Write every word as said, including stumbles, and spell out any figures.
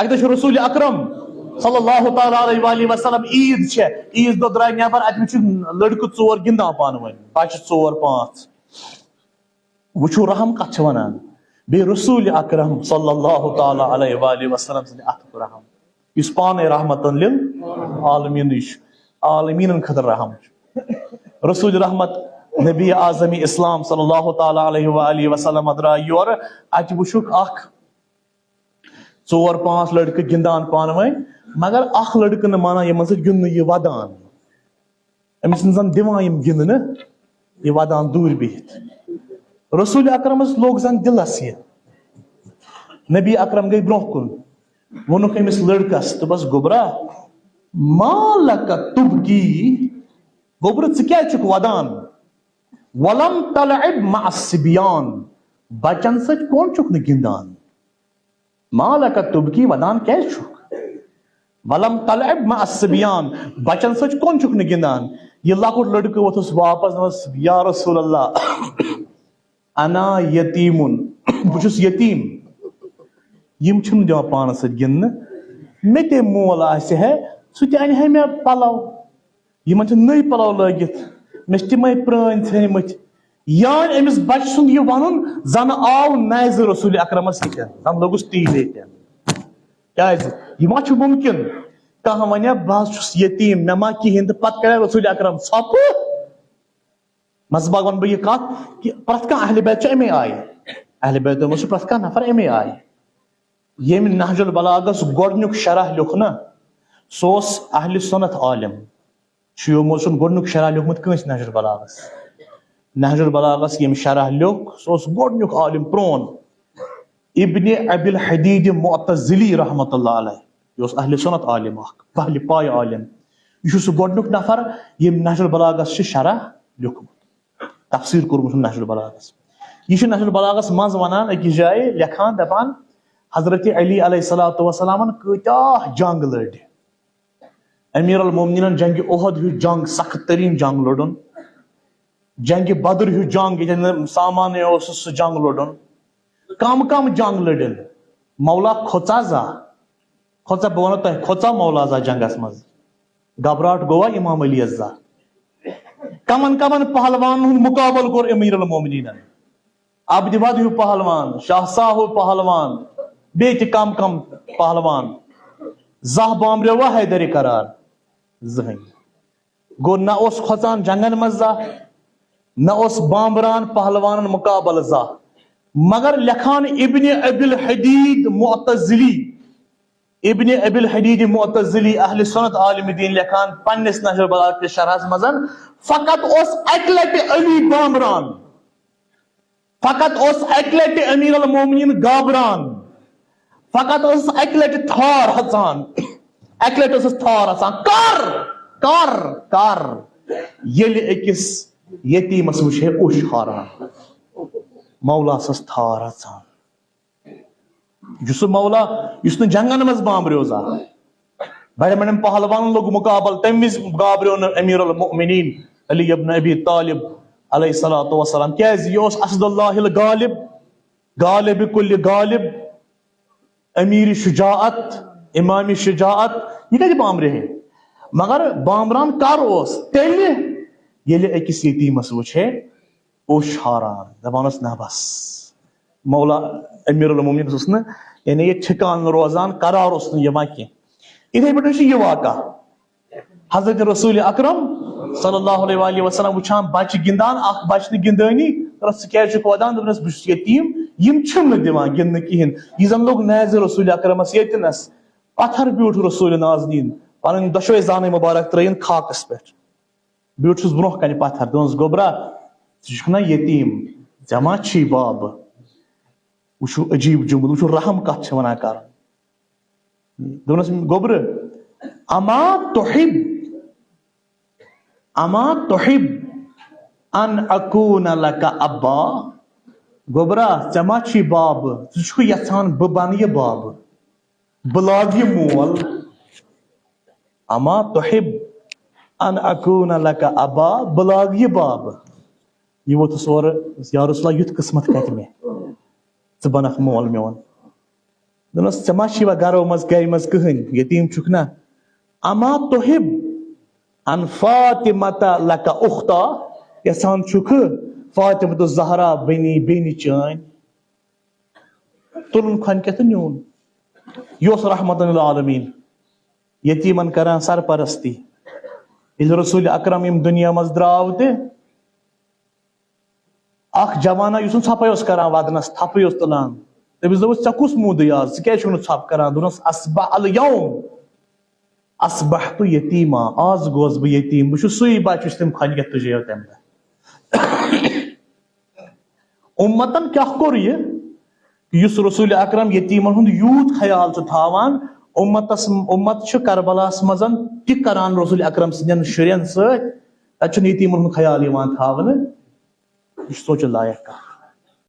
اَکہِ دۄہ چھُ رسول اکرم صلی اللہ تعالیٰ علیہ وآلہ وسلم، عیٖد چھےٚ، عیٖد دۄہ درٛاے نٮ۪بر، اَتہِ وٕچھُکھ لٔڑکہٕ ژور گِنٛدان پانہٕ ؤنۍ، بچہٕ ژور پانٛژھ۔ وٕچھِو رحم کتھ چھِ ونان، بیٚیہِ رسول اکرم صلی اللہ تعالیٰ علیہ وآلہ وسلم سٕنٛدِ اَتھُک رحم، یُس پانے رحمتن للعالمینٕے چھُ، عالمینن خٲطرٕ رحم چھُ۔ رسول رحمت نبی اعظم اسلام صلی اللہ تعالیٰ علیہ وآلہ وسلم درٛاے یورٕ، اَتہِ وٕچھُکھ اکھ ژور پانٛژھ لڑکہٕ گِنٛدان پانہٕ ؤنۍ، مگر اکھ لڑکہٕ نہٕ مانان یِمن سۭتۍ گِنٛدنہٕ، یہِ ودان۔ أمِس نہٕ زن دِوان یِم گِنٛدنہٕ، یہِ ودان دوٗرِ بِہِتھ۔ رسول اکرمس لوٚگ زن دِلس یہِ۔ نبی اکرم گٔے برونٛہہ کُن، ووٚنُکھ أمِس لڑکس، دوٚپس، "گوٚبرا، ما لک تبکی، گوٚبرٕ، ژٕ کیٛازِ چھُکھ ودان؟ ولم تلعب مع الصبیان، بچن سۭتۍ کون چھُکھ نہٕ گِنٛدان؟" ما لک تبکی، ودان کیٛازِ چھُکھ؟ ولم تلعب مع الصبیان، بچن سۭتۍ کون چھُکھ نہٕ گِنٛدان؟ یہِ لۄکُٹ لڑکہٕ ووٚتھُس واپس، دوٚپُس، "یا رسول اللہ، انا یتیمن، بہٕ چھُس یتیٖم، یِم چھِنہٕ دِوان پانس سۭتۍ گِنٛدنہٕ، مےٚ تہِ مول آسہِ ہے، سُہ تہِ انہِ ہے مےٚ پلو۔" یِمن چھِ نٔوۍ پلو لٲگِتھ، مےٚ چھِ تِمے پرٲنۍ ژھیٚنمٕتۍ۔ یان أمِس بچہٕ سُنٛد یہِ ونُن، زن آو نیزٕ رسول اکرمس ییٚتٮ۪ن، زن لوٚگُس تیٖل ییٚتٮ۪ن۔ کیازِ؟ یہِ ما چھُ ممکن؟ کانٛہہ ونہِ، "بہٕ حظ چھُس یتیٖم، مےٚ ما کِہیٖنۍ"، تہٕ پتہٕ کرِ رسول اکرم ژھۄپہٕ؟ منٛزٕ باگ ونہٕ بہٕ یہِ کتھ کہِ پرٛٮ۪تھ کانٛہہ اہل بیت چھُ امے آیہِ۔ اہل بیتو منٛز چھُ پرٛٮ۪تھ کانٛہہ نفر امے آیہِ۔ ییٚمۍ نہج البلاغس گۄڈنیُک شرح لیوٚکھ نہ، سُہ اوس اہل سنت عالم۔ شیومو چھُنہٕ گۄڈنیُک شرح لیوٚکھمُت کٲنٛسہِ نہج البلاغس۔ نہج البلاغس ییٚمۍ شرح لیوٚکھ، سُہ اوس گۄڈنیُک عالم پرون، ابن ابی الحدید معتزلی رحمۃ اللہ علیہ۔ یہِ اوس اہل سنت عالم اکھ، پہلہِ پایہِ عالم۔ یہِ چھُ سُہ گۄڈنیُک نفر ییٚمۍ نہج البلاغس چھُ شرح لیوٚکھمُت، تفسیر کوٚرمُت چھُم نہج البلاغس۔ یہِ چھُ نہج البلاغس منٛز ونان، أکِس جایہِ لیکھان، دپان، حضرت علی علیہ الصلوۃ والسلامن کۭتیاہ جنگ لٔڑۍ۔ امیر المومنینن جنگ احد ہیو جنگ، سخت ترین جنگ لوٚڑُن۔ جنگ بدر ہیو جنگ، ییٚتٮ۪ن نہٕ سامانٕے اوس، سُہ جنگ لوٚڑُن۔ کم کم جنگ لٔڑِن؟ مولا کھوژا زا؟ کھوژا، بہٕ ونو تۄہہِ، کھوژا مولا زا جنگس منٛز؟ گھبراہٹ گوٚوا امام علی یس زا؟ کمن کمن پہلوانن ہُنٛد مقابلہٕ کوٚر امیر المومنینن؟ عبد ود ہیو پہلوان، شاہ ساہ ہیو پہلوان، بیٚیہِ تہِ کم کم پہلوان۔ زاہ بامبریوا حیدر قرار؟ زٕہٕنۍ۔ گوٚو، نہ اوس کھۄژان جنگن منٛز زانٛہہ، نہ اوس بامبران پہلوانن مقابلہٕ زانٛہہ۔ مگر لیکھان ابن ابی الحدید معتزلی، ابن ابی الحدید معتزلی اہل سنت عالم دین لیکھان پننِس نہج البلاغہ کِس شرحس منٛز، فقط اوس اکہِ لٹہِ علی بامبران، فقط اوس اکہِ لٹہِ امیر المومنین گابران، فقط اوس اکہِ لٹہِ تھار ہژان، اکہِ لٹہِ ٲسٕس تھار ہژان، "کر، کر، کر۔" ییٚلہِ أکِس یتیٖمس وٕچھِ ہے اوٚش ہاران، مولا ٲسٕس تھار ہژان۔ یُس سُہ مولا، یُس نہٕ جنگن منٛز بامبریو زانٛہہ، بڑٮ۪ن بڑٮ۪ن پہلوانن لوٚگ مقابلہٕ، تمہِ وِزِ گابریو نہٕ امیر المؤمنین علی ابن ابی طالب علیہ الصلوۃ والسلام، کیازِ یہِ اوس اسد اللہ الغالب، غالب کل غالب، امیر شجاعت، امام شجاعت، یہِ کتہِ بامبرِ ہے؟ مگر بامبران کر اوس؟ تیٚلہِ ییٚلہِ أکِس یتیٖمس وٕچھ ہے اوٚش ہاران، دپان اوس، "نہ بس، مولا امیر المومنین اوس نہٕ، یعنی، یہِ ٹھکان روزان، قرار اوس نہٕ یِوان کینٛہہ۔" یِتھے پٲٹھۍ چھُ یہِ واقعہ۔ حضرت رسول اکرم صلی اللہ علیہ وآلہ وسلم وٕچھان بچہِ گِنٛدان، اکھ بچہِ نہٕ گِنٛدٲنی، دوٚپنس، "ژٕ کیازِ چھُکھ ودان؟" دوٚپنس، "بہٕ چھُس یتیٖم، یِم چھِم نہٕ دِوان گِنٛدنہٕ کِہیٖنۍ۔" یہِ زن لوٚگ نیزِ رسول اکرمس ییٚتنس۔ پتھر بیوٗٹھ رسول نازنین، پنٕنۍ دۄشوے زانہٕ مبارک ترٲیِن خاکس پٮ۪ٹھ۔ بیوٗٹھُس برونٛہہ کنہِ پتھر، دوٚپنس، "گوٚبرا، ژٕ چھُکھ نا یتیٖم، ژےٚ ما چھی بابہٕ؟" وٕچھِو عجیٖب جملہٕ، وٕچھِو رحم کتھ چھِ ونان کران۔ دوٚپنس، "گوٚبرٕ، اما تحب، اما تحب ان اکون لک ابا؟" گوٚبرا، ژےٚ ما چھی بابہٕ؟ ژٕ چھُکھ یژھان بہٕ بنہٕ یہِ بابہٕ؟ بہٕ لاگہٕ یہِ مول۔ اما تحب ان اکون لک ابا، بہٕ لاگہٕ یہِ بابہٕ۔ یہِ ووٚتھُس اورٕ، "یا رسول اللہ، یُتھ قسمت کتہِ مےٚ، ژٕ بنکھ مول میون؟" دوٚپنَس، "ژےٚ ما چھِ یِوان گَرو منٛز، گَرِ منٛز کٕہٕنۍ، یتیٖم چھُکھ نا؟ اما تحب ان فاطمہ لک اختا، یَژھان چھُکھٕ فاطمہ الزہرا بنی بیٚنہِ چٲنۍ؟" تُلُن کھۄنہِ کیٛاہ تہٕ نیوٗن۔ یہِ اوس رحمتن للعالمین، یتیٖمن کران سرپرستی۔ ییٚلہِ رسول اکرم یِم دُنیا منٛز درٛاو تہِ، اکھ جوانا یُس نہٕ ژھۄپے اوس کران ودنس، تھپے اوس تُلان۔ تٔمِس دوٚپُس، "ژےٚ کُس موٗدٕے آز؟ ژٕ کیٛازِ چھُکھ نہٕ ژھۄپ کران؟" دوٚپنس، "اصبح الیوم اصبحت یتیما، آز گوس بہٕ یتیٖم، بہٕ چھُس سُے بچہٕ یُس تٔمۍ کھۄنہِ کیٛاہ تُجیو تمہِ دۄہ۔" اُمتن کیٛاہ کوٚر یہِ؟ یُس رسول اکرم یتیٖمن ہُنٛد یوٗت خیال چھُ تھاوان، اُمتس، اُمت چھُ کربلاہس منٛز تہِ کران رسول اکرم سٕنٛدٮ۪ن شُرٮ۪ن سۭتۍ، تتہِ چھُنہٕ یتیٖمن ہُنٛد خیال یِوان تھاونہٕ۔ یہِ چھُ سونٛچُن لایق کتھ۔